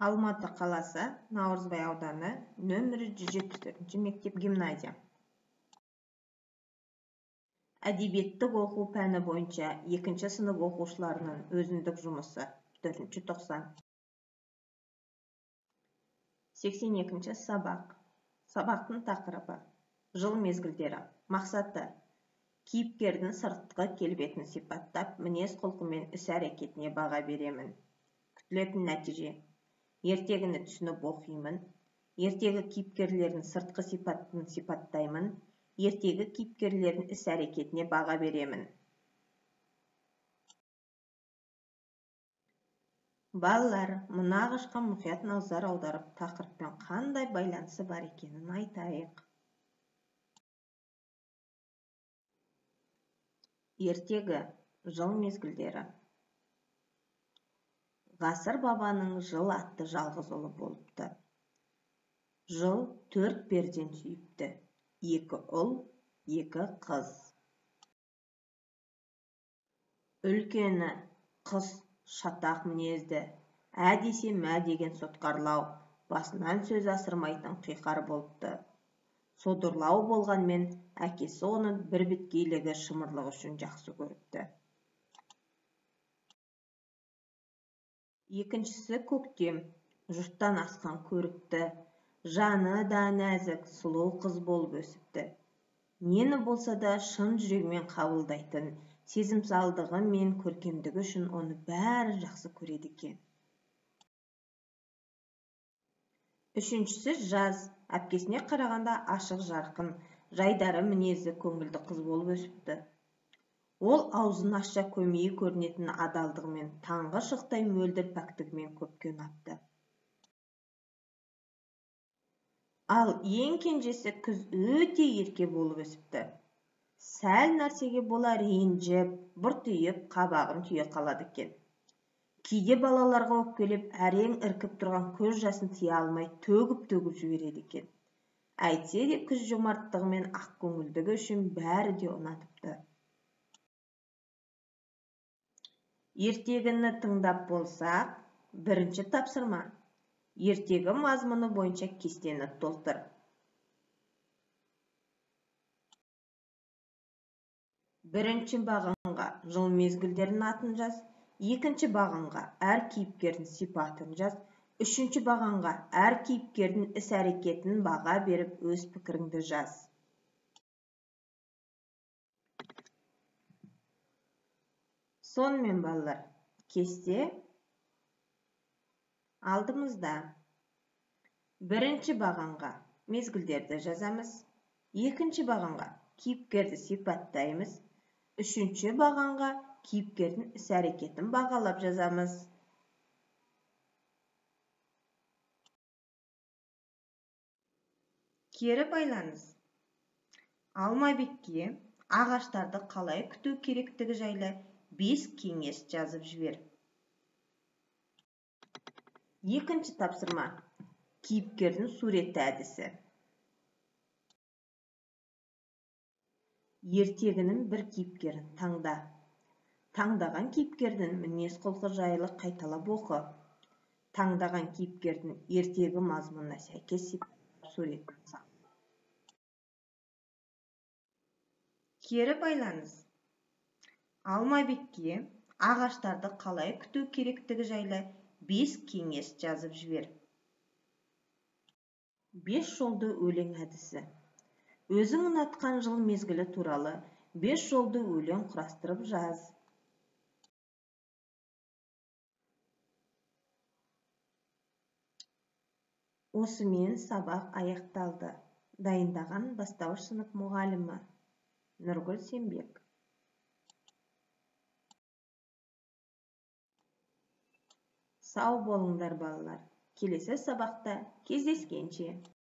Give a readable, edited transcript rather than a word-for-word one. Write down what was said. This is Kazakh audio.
Алматы қаласы, Наурызбай ауданы, нөмірі 174 мектеп гимназия. Әдебиеттік оқу пәні бойынша 2-ші сынып оқушыларының өзіндік жұмысы, 4-ші тоқсан. 82-ші сабақ. Сабақтың тақырыбы: жыл мезгілдері. Мақсаты: кейіпкердің сыртқы келбетін сипаттап, мінез-құлқы мен іс-әрекетіне баға беремін. Күтілетін нәтиже: ертегіні түсініп оқимын, ертегі кейіпкерлерінің сыртқы сипатын сипаттаймын, ертегі кейіпкерлерінің іс-әрекетіне баға беремін. Балалар, мына ағашқа мұқият назар аударып, тақырыппен қандай байланысы бар екенін айтайық. Ертегі, жыл мезгілдері. Ғасыр бабаның Жыл атты жалғыз ұлы болыпты. Жыл 4 перзент сүйіпті. 2 ұл, 2 қыз. Үлкені Қыс шатақ мінезді, ә десе мә деген сотқарлау, басынан сөз асырмайтын қиқар болыпты. Содырлау болғанмен әкесі оны бір беткейлігі шымырлығы үшін жақсы көріпті. Екіншісі Көктем, жұрттан асқан көрікті, жаны да нәзік, сұлу қыз болып өсіпті. Нені болса да шын жүрегімен қабылдайтын, сезімсалдығы мен көркемдігі үшін оны бәрі жақсы көреді екен. Үшіншісі Жаз, әпкесіне қарағанда ашық жарқын, жайдары мінезі көңілді қыз болып өсіпті. Ол аузын ашса көмейі көрінетін адалдығымен, таңғы шықтай мөлдір пәктігімен көпке ұнапты. Ал ең кенжесі Күз өте ерке болып өсіпті. Сәл нәрсеге бола ренжіп, бұртиып, қабағын түйе қалады екен. Кейде балаларға өкпелеп, әрең іркіп тұрған көз жасын тия алмай төгіп-төгіп жібереді екен. Әйтсе де Күз жомарттығы мен ақкөңілдігі үшін бәрі де ұнатыпты. Ертегіні тыңдап болсақ, бірінші тапсырма. Ертегі мазмұны бойынша кестені толтыр. Бірінші бағанға жыл мезгілдерінің атын жаз, екінші бағанға әр кейіпкердің сипатын жаз, үшінші бағанға әр кейіпкердің іс-әрекетін баға беріп өз пікіріңді жаз. Сонымен балалар, кесте алдымызда. Бірінші бағанға мезгілдерді жазамыз, екінші бағанға кейіпкерді сипаттаймыз, үшінші бағанға кейіпкердің іс-әрекетін бағалап жазамыз. Кері байланыс. Алмабекке ағаштарды қалай күту керектігі жайлы 5 кеңес жазып жібер. Екінші тапсырма. Кейіпкердің суреті әдісі. Ертегінің бір кейіпкерін таңда. Таңдаған кейіпкердің мінез-құлқы жайлы қайталап оқы. Таңдаған кейіпкердің ертегі мазмұнына сәйкес суретін сал. Кері байланыс. Алмабекке ағаштарды қалай күту керектігі жайлы 5 кеңес жазып жібер. 5 жолды өлең әдісі. Өзің ұнатқан жыл мезгілі туралы 5 жолды өлең құрастырып жаз. Осымен сабақ аяқталды. Дайындаған бастауыш сынып мұғалімі Нұргүл Сембек. Сау болыңдар балалар. Келесі сабақта кездескенше.